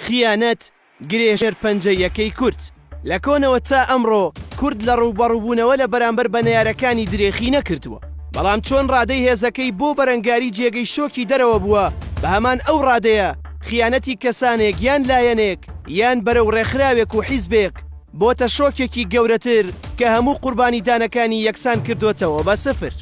خیانەت، گرێ شێرپەنجەییەکەی کورد. لە کۆنەوە تا ئەمڕۆ کورد لە ڕووبەڕووبوونەوە لە بەرامبەر بە نەیارەکانی درێخی نەکردووە. بەڵام چۆن ڕادەی هێزەکەی بۆ بەرەنگاری جێگەی شۆکی دەرەوە بووە، بە هەمان ئەو ڕادەیە خیانەتی کەسانێک یان لایەنێک یان بەرە و ڕێکخراوێک و حیزبێک بۆتە شۆکێکی گەورەتر کە هەموو قوربانیدانەکانی یەکسان کردۆتەوە بە سفر.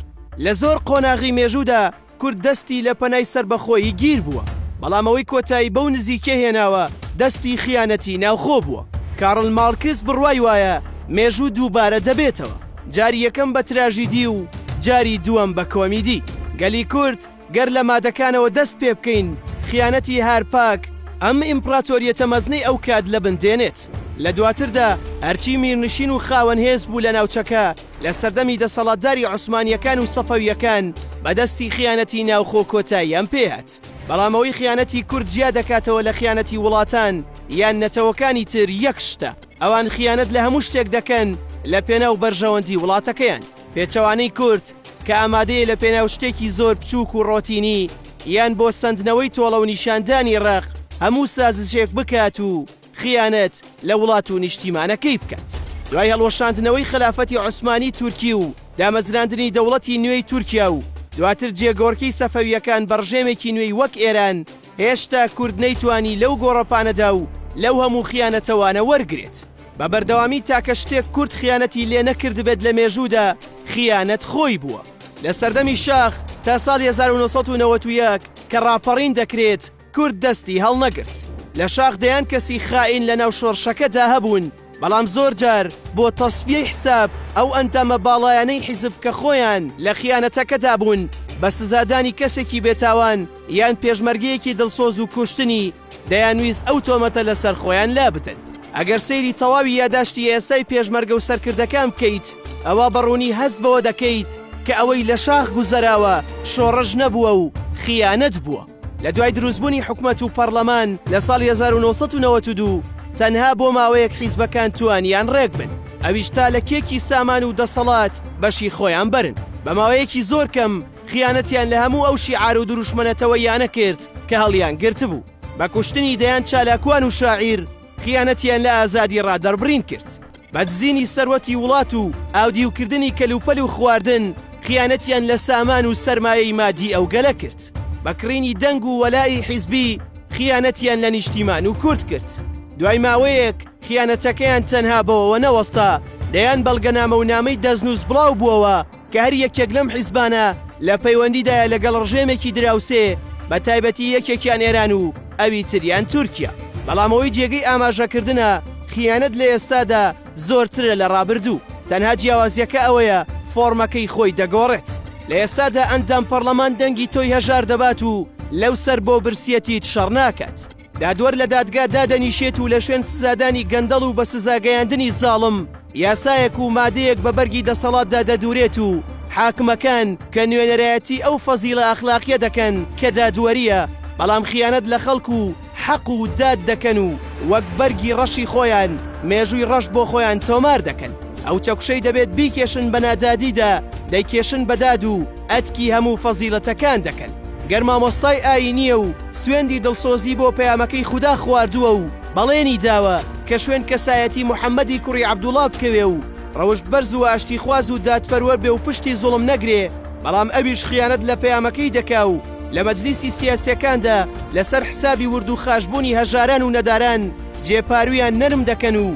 لە زۆر قۆناغی مێژوودا کورد دەستی لە پەنای سەربەخۆیی گیر بووە، بەڵام ئەوەی کۆتایی بەو نزیکیە هێناوە دەستی خیانەتی ناوخۆ بووە. کارل مارکس بڕوای وایە مێژوو دووبارە دەبێتەوە، جاری یەکەم بە تراژیدی و جاری دووەم بە کۆمیدی. گەلی کورد گەر لە مادەکانەوە دەست پێ بکەین، خیانەتی هارپاک ئەم ئیمپڕاتۆریەتە مەزنەی ئەو کات لە بن دێنێت. لە دواتردا هەرچی میرنشین و خاوەن هێز بوو لە ناوچەکە، لە سەردەمی دەسەڵاتداری عوسمانییەکان و سەفەوییەکان بە دەستی خیانەتی ناوخۆ کۆتاییان پێهات. بەڵام ئەوەی خیانەتی کورد جیا دەکاتەوە لە خیانەتی وڵاتان یان نەتەوەکانی تر یەک شتە، ئەوان خیانەت لە هەموو شتێک دەکەن لە پێناو بەرژەوەندی وڵاتەکەیان. پێچەوانەی کورد کە ئامادەیە لە پێناو شتێکی زۆر بچووک و ڕۆتینی یان بۆ سەندنەوەی تۆڵە و نیشاندانی ڕق هەموو سازشێک بکات و خیانەت لە وڵات و نیشتیمانەکەی بکات. دوای هەڵوەشاندنەوەی خەلافەتی عوسمانی تورکی و دامەزراندنی دەوڵەتی نوێی تورکیا و دواتر جێگۆڕکێی سەفەوییەکان بە ڕژێمێکی نوێی وەک ئێران، هێشتا کورد نەیتوانی لەو گۆڕەپانەدا و لەو هەموو خیانەتە وانە وەرگرێت. بە بەردەوامی تاکە شتێک کورد خیانەتی لێ نەکردبێت لە مێژوودا خیانەت خۆی بووە. لە سەردەمی شاخ تا ساڵی 1991 کە ڕاپەڕین دەکرێت، کورد دەستی هەڵنەگرت. لە شاخ دەیان کەسی خائین لە ناو شۆڕشەکەدا هەبوون، بەڵام زۆر جار بۆ تەسفیەی حساب ئەو ئەندامە باڵایانەی حیزب کە خۆیان لە خیانەتەکەدا بوون بە سزادانی کەسێکی بێتاوان یان پێشمەرگەیەکی دڵسۆز و کوشتنی دەیانویست ئەو تۆمەتە لەسەر خۆیان لابدەن. ئەگەر سەیری تەواوی یاداشتی ئێستای پێشمەرگە و سەرکردەکان بکەیت ئەوا بە ڕوونی هەست بەوە دەکەیت کە ئەوەی لە شاخ گوزەراوە شۆڕش نەبووە و خیانەت بووە. لە دوای دروستبوونی حکومەت و پەڕلەمان لە ساڵی 1992 تەنها بۆ ماوەیەک حیزبەکان توانیان ڕێک بن ئەویش تا لە کێکی سامان و دەسەڵات بەشی خۆیان بەرن بە ماوەیەکی زۆر کەم خیانەتیان لە هەموو ئەو شیعار و دروشمە نەتەوەییانە کرد کە هەڵیان گرتبوو بە کوشتنی دەیان چالاکوان و شاعیر خیانەتیان لە ئازادی ڕادەربڕین کرد. بە دزینی سەروەتی وڵات و ئاودیوکردنی کەلوپەل و خواردن خیانەتیان لە سامان و سەرمایەی مادی ئەو گەلە کرد. بە کڕینی دەنگ و وەلائی حیزبی خیانەتیان لە نیشتیمان و کورد کرد. دوای ماوەیەک خیانەتەکەیان تەنها بەوەوە نەوەستا، دەیان بەڵگەنامە و نامەی دەستنووس بڵاو بووەوە کە هەر یەکێک لەم حیزبانە لە پەیوەندیدایە لەگەڵ ڕژێمێکی دراوسێ بە تایبەتی یەکێکیان ئێران و ئەوی تریان تورکیا. بەڵام ئەوەی جێگەی ئاماژەکردنە خیانەت لە ئێستادا زۆرترە لە ڕابردوو، تەنها جیاوازیەکە ئەوەیە فۆڕمەکەی خۆی دەگۆڕێت. لە ئێستادا ئەندام پەڕلەمان دەنگی تۆی هەژار دەبات و لەوسەر بۆ برسیەتیت شەڕ ناکات. دادوەر لە دادگا دادەنیشێت و لە شوێن سزادانی گەندەڵ و بە سزاگەیاندنی زاڵم، یاسایەک و مادەیەک بە بەرگی دەسەڵاتدا دەدورێت و حاکمەکان کە نوێنەرایەتی ئەو فەزیڵە ئەخلاقیە دەکەن کە دادوەریە، بەڵام خیانەت لە خەڵک و حەق و داد دەکەن و وەک بەرگی ڕەشی خۆیان مێژووی ڕەش بۆ خۆیان تۆمار دەکەن. ئەو چەکوشەی دەبێت بیکێشن بە نادادیدا دەیکێشن بە داد و ئەتکی هەموو فەزیڵەتەکان دەکەن. گەر مامۆستای ئایینییە و سوێندی دڵسۆزی بۆ پەیامەکەی خودا خواردووە و بەڵێنی داوە کە شوێن کەسایەتی محەمەدی کوڕی عەبدوڵا بکەوێ و ڕەوشت بەرز و ئاشتیخواز و دادپەروەر بێ و پشتی زوڵم نەگرێ، بەڵام ئەویش خیانەت لە پەیامەکەی دەکا و لە مەجلیسی سیاسیەکاندا لەسەر حسابی وردوخاشبوونی هەژاران و نەداران جێ پارویان نەرم دەکەن و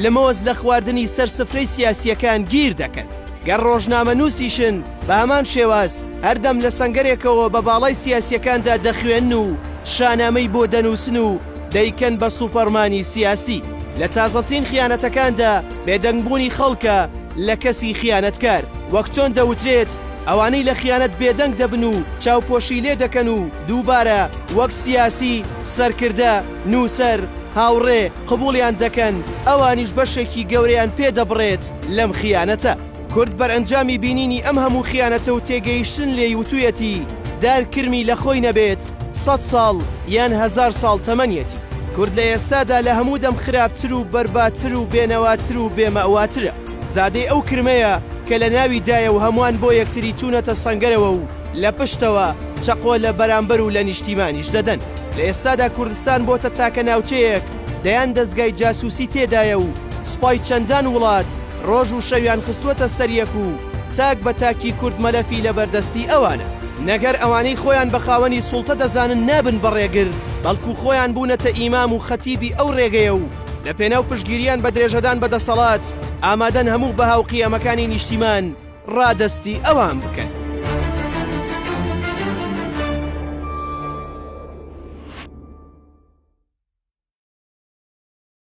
لمۆز لە خواردنی سەر سفرەی سیاسیەکان گیر دەکەن. گەر ڕۆژنامەنووسیشن بە هەمان شێواز هەردەم لە سەنگەرێکەوە بە باڵای سیاسیەکاندا دەخوێنن و شانامەی بۆ دەنووسن و دەیکەن بە سوپەرمانی سیاسی. لە تازەترین خیانەتەکاندا بێدەنگبوونی خەڵکە لە کەسی خیانەتکار. وەک چۆن دەوترێت ئەوانەی لە خیانەت بێدەنگ دەبن و چاوپۆشی لێ دەکەن و دووبارە وەک سیاسی، سەرکردە، نووسەر، هاوڕێ، قبوڵیان دەکەن، ئەوانیش بەشێکی گەورەیان پێ دەبڕێت لەم خیانەتە. کورد بەرئەنجامی بینینی ئەم هەموو خیانەتە و تێگەیشتن لێی وتویەتی دار کرمی لە خۆی نەبێت سەد ساڵ یان 1000 ساڵ تەمەنیەتی. کورد لە ئێستادا لە هەموو دەم خراپتر و بەربادتر و بێنەواتر و بێ مەئواترە. زادەی ئەو کرمەیە کە لە ناوی دایە و هەمووان بۆ یەکتری چوونەتە سەنگەرەوە و لە پشتەوە چەقۆ لە بەرامبەر و لە نیشتیمانیش دەدەن. لە ئێستادا کوردستان بۆتە تاکە ناوچەیەک دەیان دەزگای جاسوسی تێدایە و سوپای چەندان وڵات ڕۆژ و شەویان خستووەتە سەر یەک و تاک بە تاکی کورد مەلەفی لەبەردەستی ئەوانە. نەک هەر ئەوانەی خۆیان بە خاوەنی سوڵتە دەزانن نابن بە ڕێگر، بەڵکو خۆیان بوونەتە ئیمام و خەتیبی ئەو ڕێگەیە و لە پێناو پشتگیریان بە درێژەدان بە دەسەڵات ئامادەن هەموو بەها و قیەمەکانی نیشتیمان ڕادەستی ئەوان بکەن.